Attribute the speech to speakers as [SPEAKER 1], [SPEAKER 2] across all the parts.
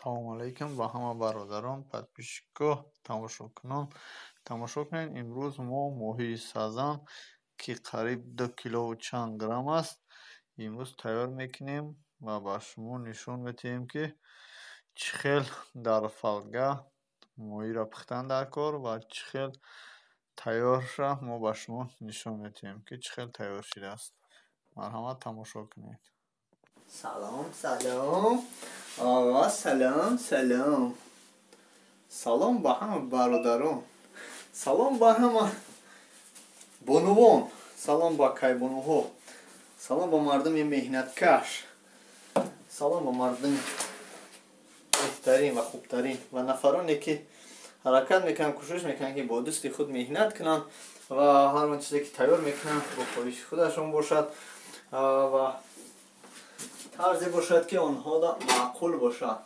[SPEAKER 1] Салому алайкум ба ҳама бародарон, подписчикҳо, тамошокунон. Тамошо кунед, имрӯз мо моҳии сазан, ки қариб 2 килову чанд грамм аст, имрӯз тайёр мекунем ва ба шумо нишон медиҳем, ки чӣ хел дар фолга моҳиро пухтан дар кор ва чӣ хел тайёрша мо ба шумо нишон медиҳем, ки чӣ хел тайёр шудааст. Марҳамат, тамошо кунед.
[SPEAKER 2] Салом, салом, оға, салом, салом, салом ба ҳама бародарон, салом ба ҳама бонувон, салом ба кайбонуҳо, салом ба мардуми меҳнаткаш, салом ба мардуми беҳтарин ва хубтарин ва нафароне, ки ҳаракат мекунанд, кӯшиш мекунанд, ки бо дӯсти худ меҳнат кунанд ва ҳар он чизе, ки тайёр мекунанд, бо хоҳиши худашон бошад ва тарзе бошад, ки онҳода маъқул бошад.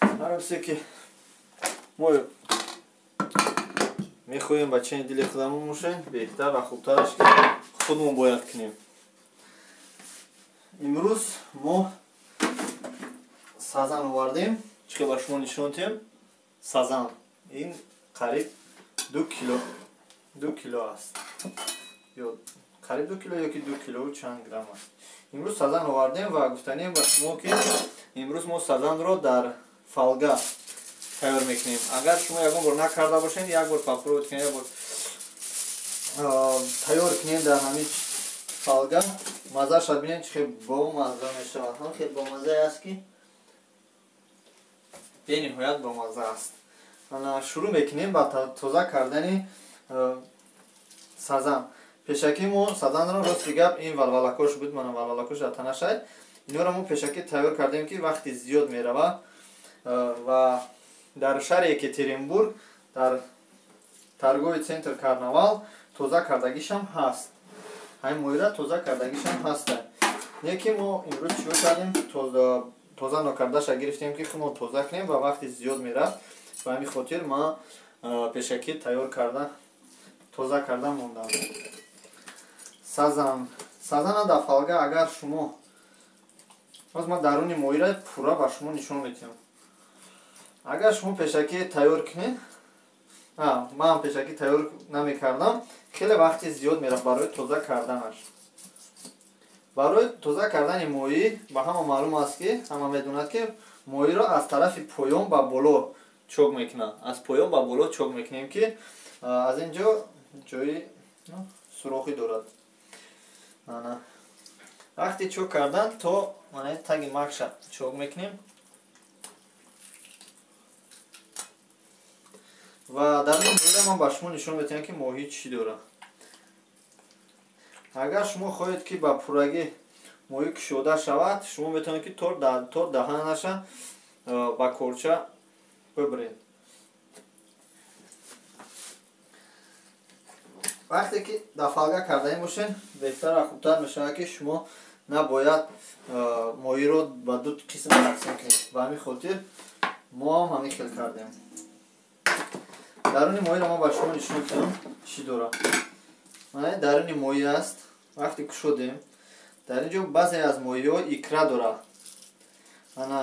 [SPEAKER 2] Ҳар он чизе, ки мо мехоҳем, ба чени дили худамон бошем, беҳтар ва хубтараш, ки худмон бояд кунем. Имрӯз мо сазан овардем, чӣ хел ба шумо нишон диҳем. Сазан ин қариб 2 кило, 2 кило аст ё қариб 2 кило ёки 2 килову чанд грамм аст. Имрӯз сазан овардем ва гуфтанем ба шумо, ки имрӯз мо сазанро дар фолга тайёр мекунем. Агар шумо ягон бор накарда бошед, як бор попробовать кунед, як бор тайёр кунед дар ҳамин фолга, маззаша бинед, чӣ хел бомазза мешавад. Ҳам хел бомаззае аст, ки бениҳоят бомазза аст. Шурӯъ мекунем ба тоза кардани сазан. Пешакӣ мо сазанро, рости гап, ин валвалакош буд, мана валвалакош дар танашай, инҳоро мо пешакӣ тайёр кардем, ки вақти зиёд меравад. Ва дар шаҳри Екатеринбург дар торговый центр «Карнавал» тоза кардагишам ҳаст, ҳамин моҳира тоза кардагишам ҳаста. Не ки мо имрӯз чико кардем? Тоза нокардаша гирифтем, ки худмон тоза кунем ва вақти зиёд мерафт. Ба ҳамин хотир ман пешакӣ тайёр карда, тоза карда мондам. Сазан, сазана дар фолга, агар шумо боз, ман даруни моҳира пурра ба шумо нишон медиҳам. Агар шумо пешакӣ тайёр кунед, ман пешакӣ тайёр намекардам, хеле вақти зиёд мерафт барои тоза карданаш. Барои тоза кардани моҳӣ ба ҳама маълум аст, ки ҳама медонад, ки моҳиро аз тарафи поён ба боло чок мекунанд. Аз поён ба боло чок мекунем, ки аз ин ҷо ҷои сурохӣ дорад. Вақти чок кардан то таги макша чок мекунем ва дар ин моҳира ман ба шумо нишон медиҳам, ки моҳӣ чӣ дорад. Агар шумо хоҳед, ки ба пуррагӣ моҳӣ кушода шавад, шумо метавонед, ки то даҳанаша ба корча бибиред. Вақте ки дар фолга кардаем бошед, беҳтар ва хубтар мешавад, ки шумо набояд моҳиро ба ду қисм тақсим кунед. Ба ҳамин хотир мо ҳам ҳамин хел кардем. Даруни моҳиро ман ба шумо нишон медиҳам, чӣ дорад. Даруни моҳӣ аст. Вақте кушодем, дар ин ҷо баъзе аз моҳиҳо икра дорад. Ана,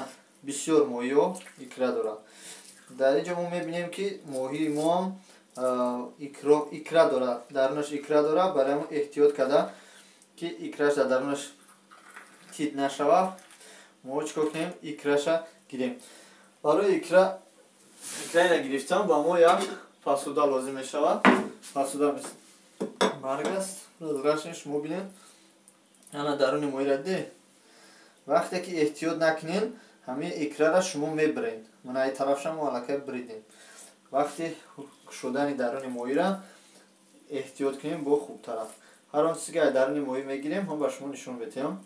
[SPEAKER 2] бисёр моҳиҳо икра дорад. Дар ин ҷо мо мебинем, ки моҳии моам икра дорад, дарунаш икра дорад. Барои ҳамон эҳтиёт карда, ки икраш дар дарунаш тит нашавад, мо чӣ кор кунем? Икраша гирем. Барои икраира гирифтан ба мо як посуда лозим мешавад. Посуда барг аст, разрашен. Шумо бинед, ана даруни моҳира де. Вақте ки эҳтиёт накунед, ҳамин икрара шумо мебиред. Мана ай тарафша мо аллакай биридем. Вақти кушодани даруни моҳира эҳтиёт кунем, бо хубтар аст. Ҳар он чизе, ки аз даруни моҳӣ мегирем, ҳам ба шумо нишон медиҳам.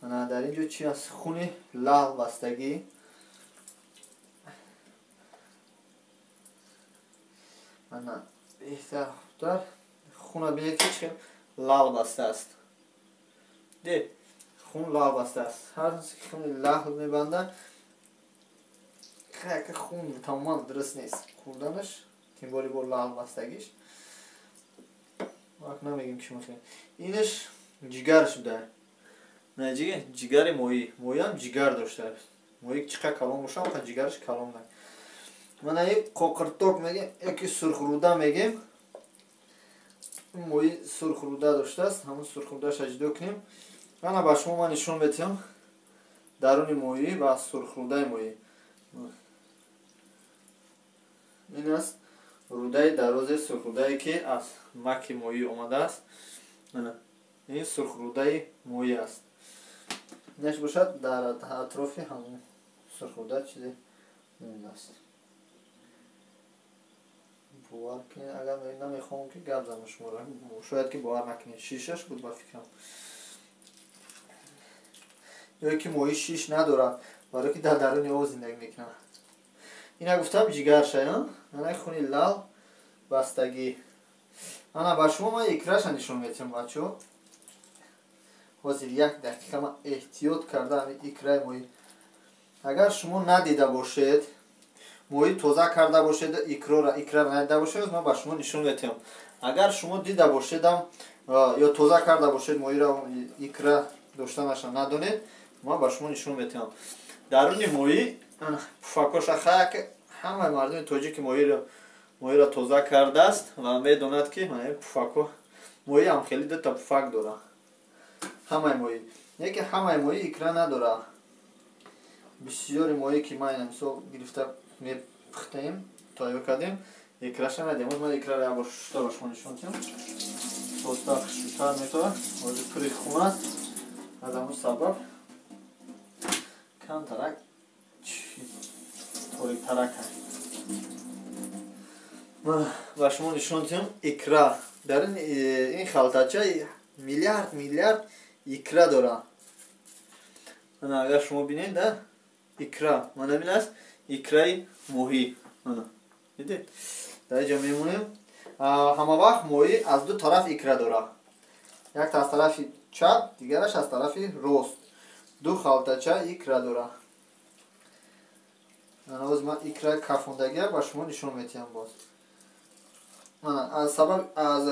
[SPEAKER 2] Ана дар ин ҷо чи аст? Хуни лаъл бастагӣ. Ана, беҳтар, хубтар хуна бинед, ки чӣ лаъл баста аст. Де, хун лаъл баста аст. Ҳар чизе ки хуни лаъл мебандад, яка хун тамоман дуруст нест хӯрданаш, тем более бо лаъл бастагиш. Вақт намегем, ки шумо инаш ҷигараш буда. На, ҷигари моҳӣ. Моҳиам ҷигар доштааст. Моҳӣ чӣ қадр калон боша, он қадр ҷигараш калон. Мана и қоқирток мегем, яки сурхруда мегем. Моҳӣ сурхруда доштааст, ҳамун сурхрудаша ҷудо кунем. Ана ба шумо ман нишон метиҳам даруни моҳӣ ва сурхрудаи моҳӣ. Ин аст рудаи дарози сурхрудае, ки аз маки моҳӣ омадааст. Ин сурхрудаи моҳӣ аст. Инаш бошад, дар атрофи ҳамун сурхруда чизе мондааст. Бовар кунед, агар намехоҳам, ки гап занам шуморо, шояд ки бовар накунед. Шишаш буд, ба фикрам, ё ки моҳӣ шиш надорад, барое ки дар даруни об зиндагӣ мекунад. Ина гуфтам, ҷигарша, ана хуни лал бастагӣ. Ана ба шумо ман икраша нишон метиҳам, бачаҳо. Ҳозир як дақиқа ман эҳтиёт карда ҳамин икраи моҳӣ. Агар шумо надида бошед, моҳӣ тоза карда бошед, икраро надида бошед, ман ба шумо нишон метиҳам. Агар шумо дида бошедам ё тоза карда бошед моҳиро, икра доштанаша надонед, ман ба шумо нишон метиҳам. Даруни моҳӣ пуфакоша хаяк. Ҳамаи мардуми тоҷики моҳиро тоза кардааст ва медонад, ки пуфако моҳӣ ҳам хеле дута пуфак дорад ҳамаи моҳӣ. Яке ҳамаи моҳӣ икра надорад. Бисёри моҳӣ, ки ман мисол гирифта мепухтаем, тайёр кардем, икраша надиҳам. Ман икраро як бор шуста ба шумо нишон диҳам, тозтар, хушрӯтар метавад. Ҳозир пури хун аст, аз ҳамун сабаб камтарак ториктарак. Ба шумо нишон диҳам икра. Дар ин халтача миллиард миллиард икра дорад. Ана, агар шумо бинед, да, икра мана ин аст, икраи моҳӣ. Ана, дидед, дар инҷо мемонем. Ҳама вақт моҳӣ аз ду тараф икра дорад: якта аз тарафи чап, дигараш аз тарафи рост. Ду халтача икра дорад. Ана, боз ман икраи кафондагия ба шумо нишон метиҳам. Боз мана аз сабаб, аз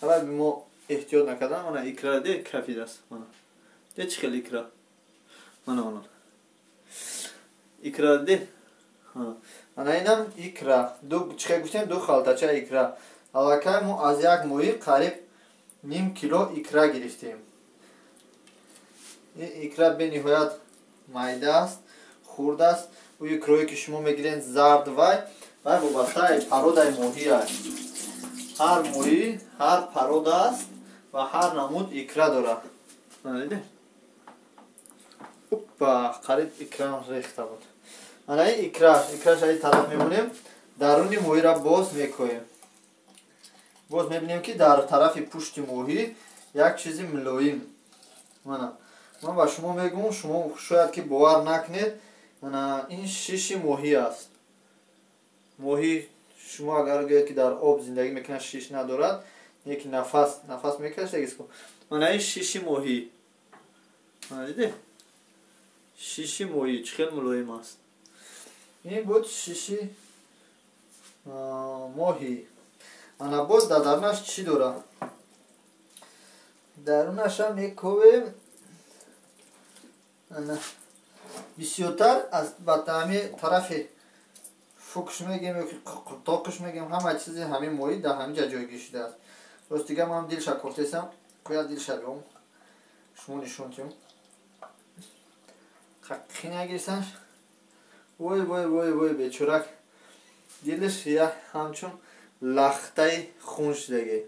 [SPEAKER 2] сабаби мо эҳтиёт накардан, мана икра де кафидааст. Мана де, чӣ хел икра. Мана икра де. Ана инам икра. Ду, чӣ хел гуфтем, ду халтача икра. Аллакай мо аз як моҳӣ қариб ним кило икра гирифтем. Ин икра бениҳоят майда аст, хурд аст. Ӯ икрое, ки шумо мегиред, зард, вай вобастаи породаи моҳӣ аст. Ҳар моҳӣ ҳар порода аст ва ҳар намуд икра дорад. Диде, опа, қариб икрам рехта буд. Ана ин икраш. Икраш аи тараф мемонем. Даруни моҳиро боз мекоем. Боз мебинем, ки дар тарафи пушти моҳӣ як чизи мулоим. Мана, ман ба шумо мегӯм, шумо шояд ки бовар накунед. Мана ин шиши моҳӣ аст. Моҳӣ, шумо агар гӯед, ки дар об зиндагӣ мекунад, шиш надорад, яки нафас мекашад. Мана ин шиши моҳӣ. Мана, диде, шиши моҳӣ чӣ хел мулоим аст. Ин буд шиши моҳӣ. Ана, боз дар дарунаш чӣ дорад? Дарунашам мековем. Ана, бисёртар аз ба ҳами тарафи фукш мегем ёки қуртоқш мегем, ҳама чизи ҳамин моҳӣ дар ҳамин ҷа ҷойгир шудааст. Рост дига ман дилша кофтесам, коя дилша биём, шумо нишон тиҳам. Қаққи нагирсаш. Вой, вой, вой, вой, бечорак, дилаш я ҳамчун лахтаи хун шудагӣ.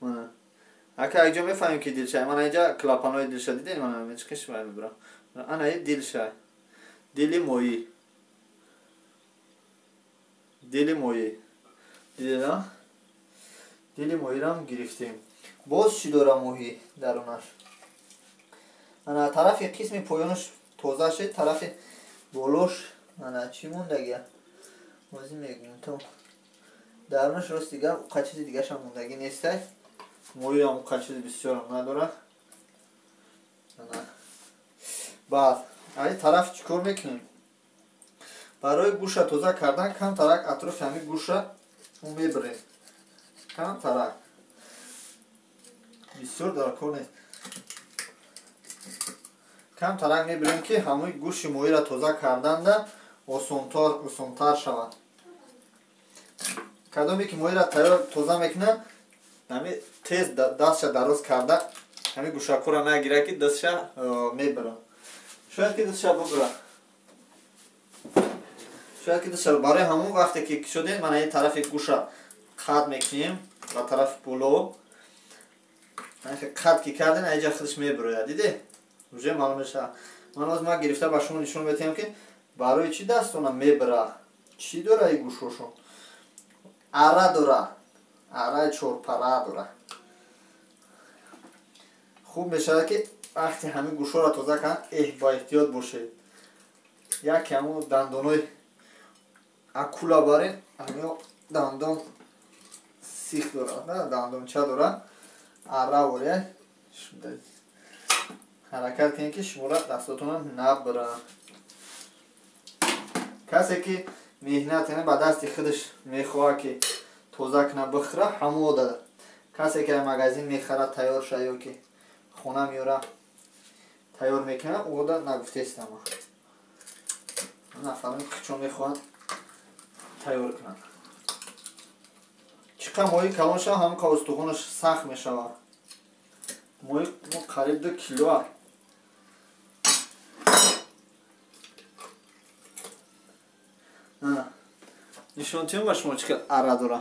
[SPEAKER 2] Мана, ака, якҷо мефаҳмем, ки дилша. Мана инҷа клапанҳои дилша, дидед? Мана чиқиш вай мебурам. Ана и дилша, дили моҳӣ, дили моҳӣ, дидед? Дили моҳирам гирифтем. Боз чӣ дора моҳӣ дарунаш? Ана, тарафи қисми поёнаш тоза шид, тарафи болош ана чӣ мондагия, ҳозир мегӯм. То дарунаш, рост дига, уқа чизи дигашам мондагӣ нестай. Моҳиам уқа чизи бисёрам надорад. Ана, баъд ай тараф чӣ кор мекунем? Барои гӯша тоза кардан камтарак атрофи ҳамин гӯша мебирем, камтарак, бисёр дар кор нест. Камтарак мебирем, ки ҳамои гӯшти моҳиро тоза карданда осонтар шавад. Кадоме ки моҳиро тоза мекунад, ҳами тез дастша дароз карда ҳами гӯшакҳоро нагирад, ки дастша мебира. Шояд ки дастша бубира. Шояд ки дастша. Барои ҳамон вақте ки кушодем, мана ин тарафи гӯша қат мекунем ба тарафи боло. Қат ки кардем, аиҷа худаш мебирояд. Диде? Уже маълум мешавад. Ман ҳозир ман гирифта ба шумо нишон медиҳам, ки барои чӣ дастона мебира. Чӣ дора и гӯшошон? Ара дора. Араи чорпара дора. Хуб мешавад, ки вақте ҳамин гӯшҳоро тоза кард, ба эҳтиёт бошед. Яке ҳамон дандонои акула барин, ҳамио дандон сих дорад, дандонча дорад, ара вория. Ҳаракат кунед, ки шуморо дастотона набира. Касе ки меҳнат ба дасти худаш мехоҳад, ки тоза кунад, бихӯра, ҳамо дада. Касе ки магазин мехарад тайёр ша ё ки хона меёра тайёр мекунад, ода нагуфтестам. Нафарон чон мехоҳанд тайёр кунанд. Чӣ қадр моҳи калон шава, ҳамон қадр устухонаш сахт мешавад. Моҳи мо қариб 2 килоа. Нишон тиём ба шумо чӣ қадр ара дора.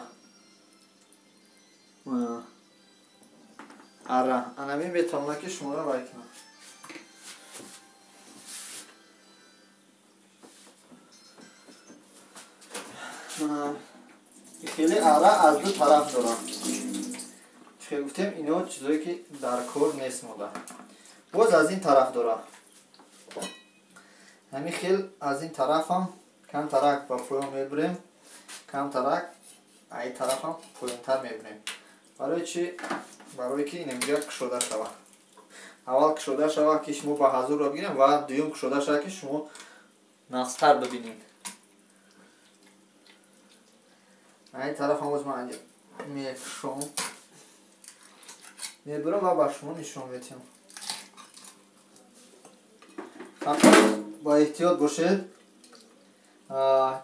[SPEAKER 2] Ара анами метавонад, ки шуморо вай кунад. Хеле ара аз ду тараф дорад. Чӣ гуфтем, ино чизое ки дар кор нест мода. Боз аз ин тараф дорад. Ҳамин хел аз ин тарафам камтарак ба поён мебурем, камтарак ай тарафам поёнтар мебурем. Барои чӣ? Барои ки инамҷа кушода шавад. Аввал кушода шавад, ки шумо ба ҳазурро бигирем, ва дуюм кушода шавад, ки шумо нақстар бибинед. Ай тарафам боз ман мекушом, мебурам ва ба шумо нишон медиҳам. Фақат бо эҳтиёт бошед,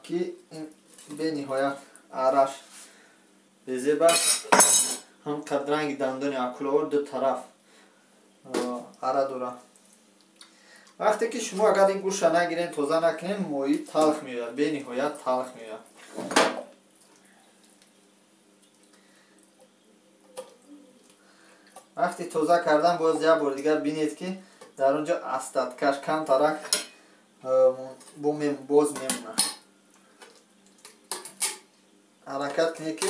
[SPEAKER 2] ки ин бениҳоят араш безеб аст. Ҳам қадр ранги дандони акулавор ду тараф ара дорад. Вақте ки шумо агар ин гӯша нагирен, тоза накунен, моҳӣ талх меояд, бениҳоят талх меояд. Вақти тоза кардан боз як бор дигар бинед, ки дар он ҷо астаткаш камтарак боз мемонад. Ҳаракат кунед, ки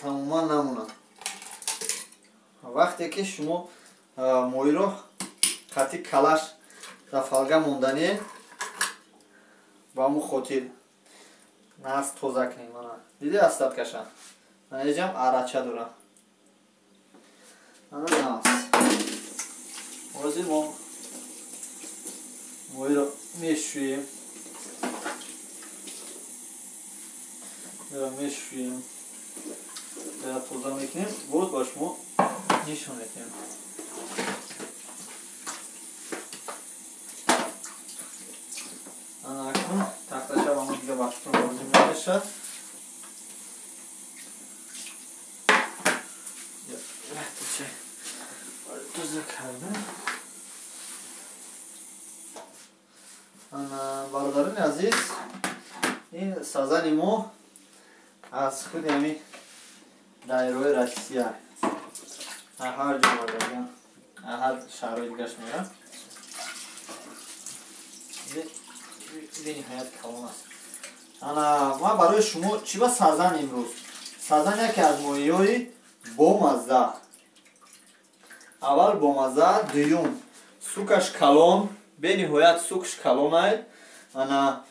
[SPEAKER 2] тамоман намонад. Вақте ки шумо моҳиро қати калаш дар фалга мондане, ба ҳамон хотир нас тоза кунед. Мана диди астаткаша, мана иҷам арача дорад. Ана нас ҳозир мо моҳиро мешӯем, тоза мекунем, боз ба шумо нишон медиҳем. Ана акнун тахташа ба мо дига вақтон лозим намешавад. Тоза кардем. Бародарони азиз, ин сазани мо аз худи ҳамин дайрои Россия, ҳар ҷо омадаган, ҳар шаҳрҳои дигаш мерад. Бениҳоят калон аст. Ана ман барои шумо чӣ ба сазан имрӯз? Сазан яке аз моҳиҳои бомазза. Аввал бомазза, дуюм сукаш калон, бениҳоят сукш калонай. Ана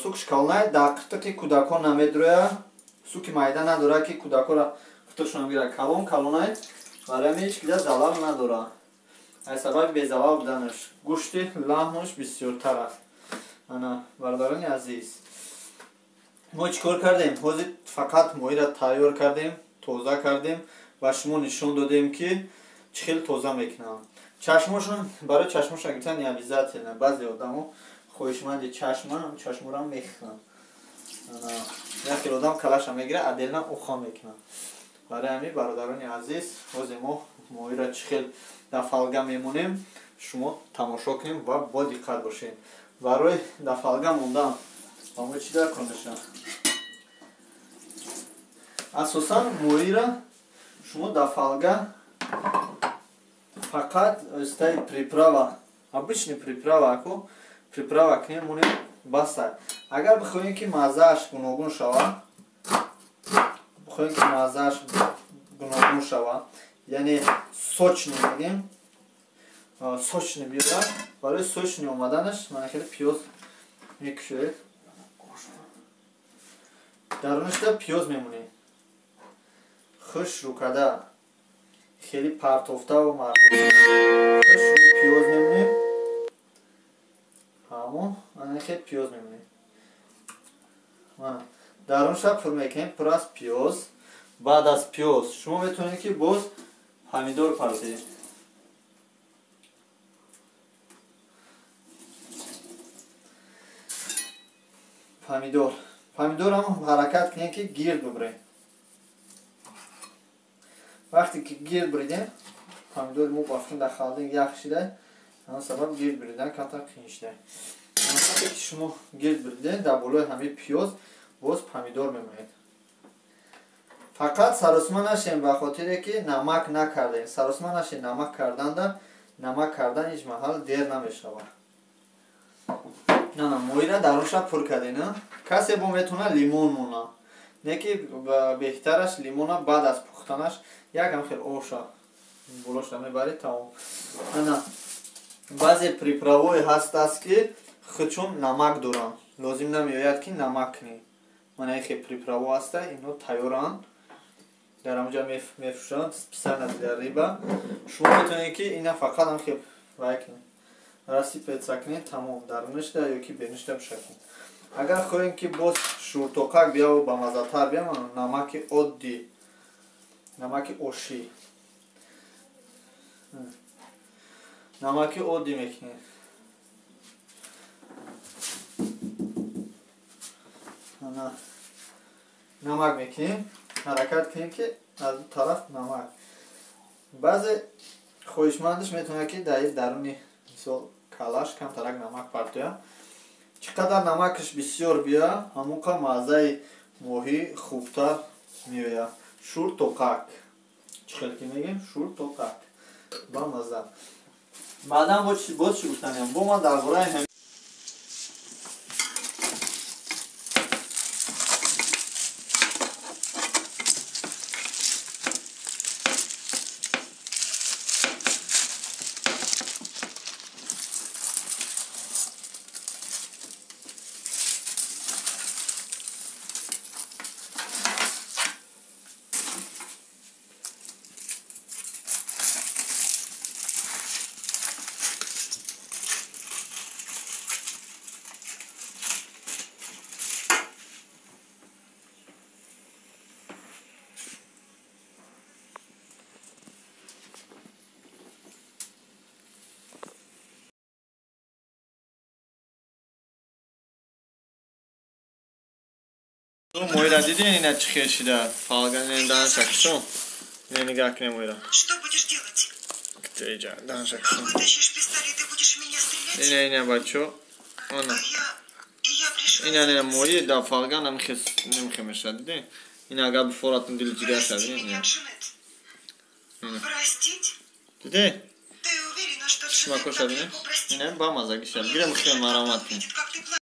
[SPEAKER 2] сукш калонай, дар қитиқи кӯдакон намедрояд, суки майда надорад, ки кӯдаконро қитиқшон гирад. Калон калонай, барои ҳамин ҳеҷ кида залал надорад. Аз сабаби безалал буданаш гӯшти лаҳмаш бисёртар аст. Ана бародарони азиз, мо чӣ кор кардем? Ҳозир фақат моҳиро тайёр кардем, тоза кардем ва шумо нишон додем, ки чӣ хел тоза мекунам. Чашмошон барои чашмошон гирифтан не обязательно. Баъзе одамо хоҳишманди чашман, чашморо мехӯранд. Як хел одам калаша мегирад, отдельно уха мекунад. Барои ҳамин, бародарони азиз, ҳозир мо моҳиро чӣ хел дар фолга мемонем, шумо тамошо кунем ва бо диққат бошед. Барои дар фолга мондан ба мо чӣ дар кор мешавад? Асосан моҳиро шумо дар фолга фақат истаи приправа, обычный приправа, аку приправа кунем, монем, баса. Агар бихоҳем, ки маззааш гуногун шава, бихоҳем, ки маззааш гуногун шава, яъне сочный мегем, сочный биёяд, барои сочный омаданаш мана хеле пиёз мекушоед, дарунашда пиёз мемонед, хушрӯ карда, хеле партофтаву мартофта хушрӯ пиёз мемонем. Ҳамон ана хел пиёз мемонем, дарунша пур мекунем, пур аз пиёз. Баъд аз пиёз шумо метавонед, ки боз помидор партед. Помидор, помидорам ҳаракат кунед, ки гирд бибуред. Вақте ки гирд буридем, помидори мо бафтин дар холодильник ях шида, ҳамон сабаб гирд буридан камтар қиин шида. Вақте ки шумо гирд буридед, дар болои ҳамин пиёз боз помидор мемонед. Фақат саросима нашем, ба хотире ки намак накардем. Саросима нашем, намак карданда, намак кардан ҳеҷ маҳал дер намешавад. Нана, моҳира дарунша пур кардем. Касе бо метавонад лимон мона, не ки беҳтараш лимона баъд аз пухтанаш якам хел оша болоша мебаред, тамом. Ана, баъзе приправое ҳастааст, ки худшон намак доранд, лозим намеояд, ки намак кунед. Мана хел приправо ҳаста, ино тайёранд, дар ҳамҷа мефурӯшанд специально для рыба. Шумо метавонед, ки ина фақат ҳам хел вай кунед, рассыпаться кунед, тамом, дарунашда ё ки берунашда бишакунед. Агар хоҳем, ки боз шӯртоқак бияву бамаззатар биям, намаки оддӣ, намаки ошӣ, намаки оддӣ мекунем. Намак мекунем, ҳаракат кунем, ки аз ду тараф намак. Баъзе хоҳишмандаш метавонад, ки дар даруни, мисол, калаш камтарак намак партояд. Чӣ қадар намакаш бисёр биёяд, ҳамон қа маззаи моҳӣ хубтар меояд. Шӯртоқак, чӣ хел ки мегӯем, шӯртоқак ба мазза. Баъдан боз чӣ гуфтаниям бо ман дар бораи ҳамин? Моира, дидин, ина чӣ хел шида фолга? Данша кушом, ина нигаҳ кунем, моира.
[SPEAKER 3] Что будешь делать?
[SPEAKER 2] Иҷа данша кушом.
[SPEAKER 3] Вытащишь пистолет и будешь меня стрелять?
[SPEAKER 2] Ина, ина, бачо, ана.
[SPEAKER 3] Я пришла.
[SPEAKER 2] Ина, ина, мои дар фолга намхе намхе мешад, дидин? Ина, агар бифоратун, дили ҷигар шад.
[SPEAKER 3] Прости меня, Джанет. Простить?
[SPEAKER 2] Дидин?
[SPEAKER 3] Ты уверена, что Джанет
[SPEAKER 2] Шмако
[SPEAKER 3] так
[SPEAKER 2] шад,
[SPEAKER 3] легко простит?
[SPEAKER 2] ина ба маззагӣ шад. Гирем, хел марамат кунем.
[SPEAKER 3] Видит, как ты плачешь.